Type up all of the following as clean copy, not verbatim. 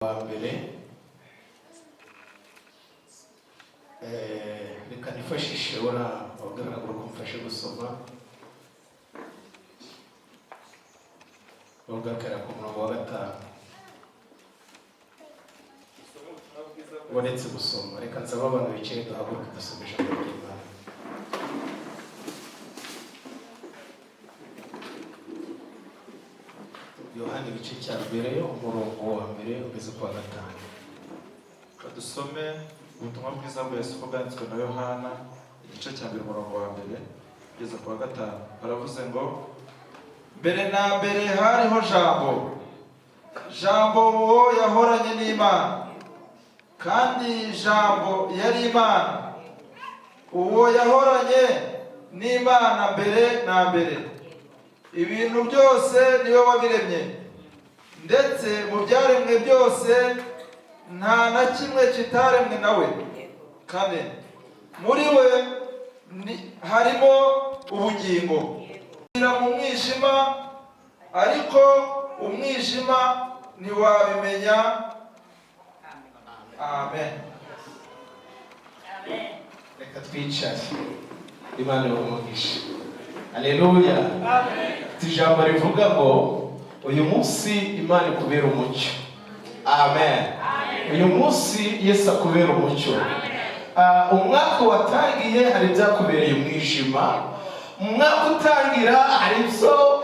Wa mbere, reka nifashishe ura wagaragara ko mfashe gusoma, ugaragara ku murongo wa 5. Ubonetse gusoma, reka nsaba abantu bicaye duhaguruke dusome ijambo ry'Imana. Yohani igice cya mbere, umurongo wa mbere ugeze ku wa 5. Reka dusome ubutumwa bwiza bwa Yesu uko bwanditswe na Yohana, igice cya mbere, umurongo wa mbere kugeza ku wa 5. Baravuze ngo: "Mbere na mbere hariho Jambo, Jambo uwo yahoranye n'Imana, kandi Jambo yari Imana. Uwo yahoranye n'Imana mbere na mbere. Ibintu byose niwe wabiremye, ndetse mu byaremwe byose nta na kimwe kitaremwe nawe. 4, muri we harimo ubugingo mu mwijima, ariko umwijima ntiwabimenya. Amen." Reka twicare. Imana ibahe. Haleluya. Ijambo rivuga ngo uyu munsi Imana ikubera umucyo. Amen. Uyu munsi Yesu akubera umucyo. Umwaka watangiye hari ibyakubereye umwijima. Umwaka utangira hari ibyo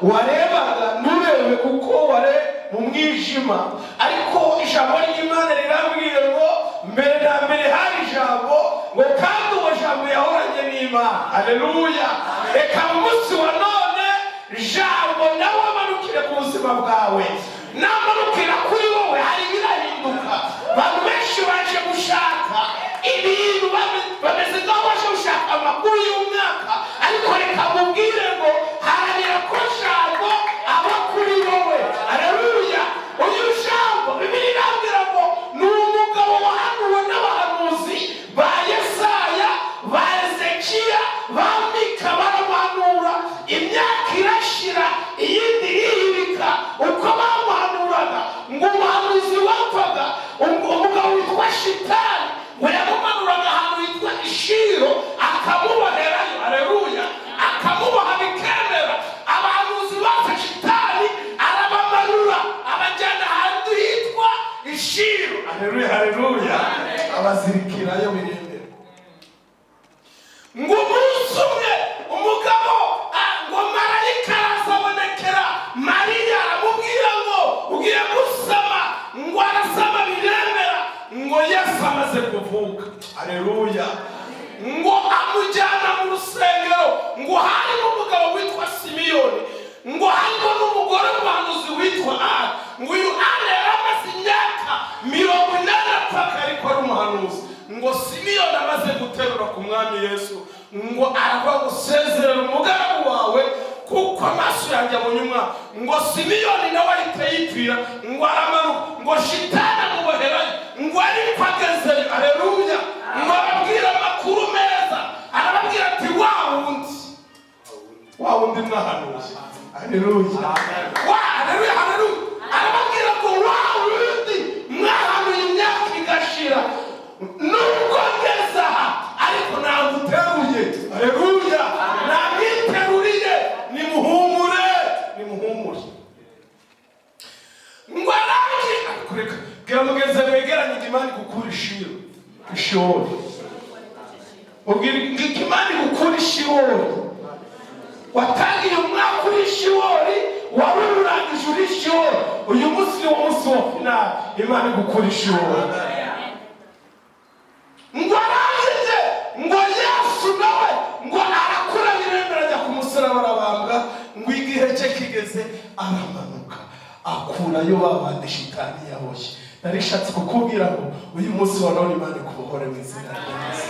warebaga nturebe kuko ware mu mwijima, ariko ijambo ry'Imana rirambwiye ngo mbere na mbere hari Ijambo, ngo kandi uwo Jambo yahoranye n'Imana. Haleluya. Reka mu munsi wa none Jambo nawe amanukire ku buzima bwawe. Namanukira kuri wowe hari ibirahinduka. Abantu benshi baje gushaka ibintu, bameze nk'aho baje gushaka amakuru y'umwaka, ariko reka mubwire ngo haranira ko Jambo aba kuri wowe. Haleluya. Uyu Jambo, Bibiliya irambwira ngo ni umugabo wahanuwe n'abahanuzi ba Yesaya, ba Ezekiya, ba Mika. Baramuhanura, imyaka irashira, iyindi irihirika. Uko bamuhanuraga, ngo umuhanuzi wapfaga, umugabo witwa Shitani ngo yamumanuraga ahantu hitwa Ishiro, akamubonerayo. Aleluya. Akamuboha bikemera. Abahanuzi bose Shitani arabamanura, abajyana ahantu hitwa Ishiro. Aleluya, haleluya. Abazirikirayo biremera. Ngo umunsi umwe umugabo, ngo marayika araza abonekera Mariya, aramubwira ngo ugiye gusama. Ngo arasama biremera. Ngo Yesu amaze kuvuka, aleluya, ngo amujyana mu rusengero. Ngo harimo umugabo witwa Simiyoni, ngo harimo n'umugore w'umuhanuzi witwa Ana. Ngo uyu Ana yari amaze imyaka 80 apfaka, ariko ari umuhanuzi. Ngo Simiyoni amaze guterura ku Mwami Yesu, ngo aravuga ngo: "Sezerera umugaragu wawe, kuko amaso yanjye abonye umwana." Ngo Simiyoni nawe ahita yipfira. Ngo aramanuka, ngo Shitani amuboherayo. Ngo ariko agezeyo, aleluya, ngo ababwire amakuru meza. Arababwira ati: "Wa wundi, wa wundi mwahanuye." Aleluya, wa aleluya, haleluya. Arababwira ngo: "Wa wundi mwahanuye imyaka igashira, nubwo ngeze aha, ariko namuteruye." Aleluya. "Namwiteruriye, nimuhumure, nimuhumure." Ngo arangire, ariko reka bwira mugenzi wawe wegeranye ngo Imana igukure Ishiro, Ishori. Ubwira ngo Imana igukure Ishiyori. Watangiye umwaka uri Ishiyori, wari urangije uri Ishiyori. Uyu munsi ni wo munsi wa finale, Imana igukura Ishiyori. Ngo arangije, ngo Yesu nawe ngo arakura biremera, ajya ku musaraba, arabambwa. Ngo igihe cye kigeze aramanuka, akurayo ba bandi Shitani yaboshye. Nari nshatse kukubwira ngo uyu munsi wa none Imana ikubohore mu izina rya Yesu.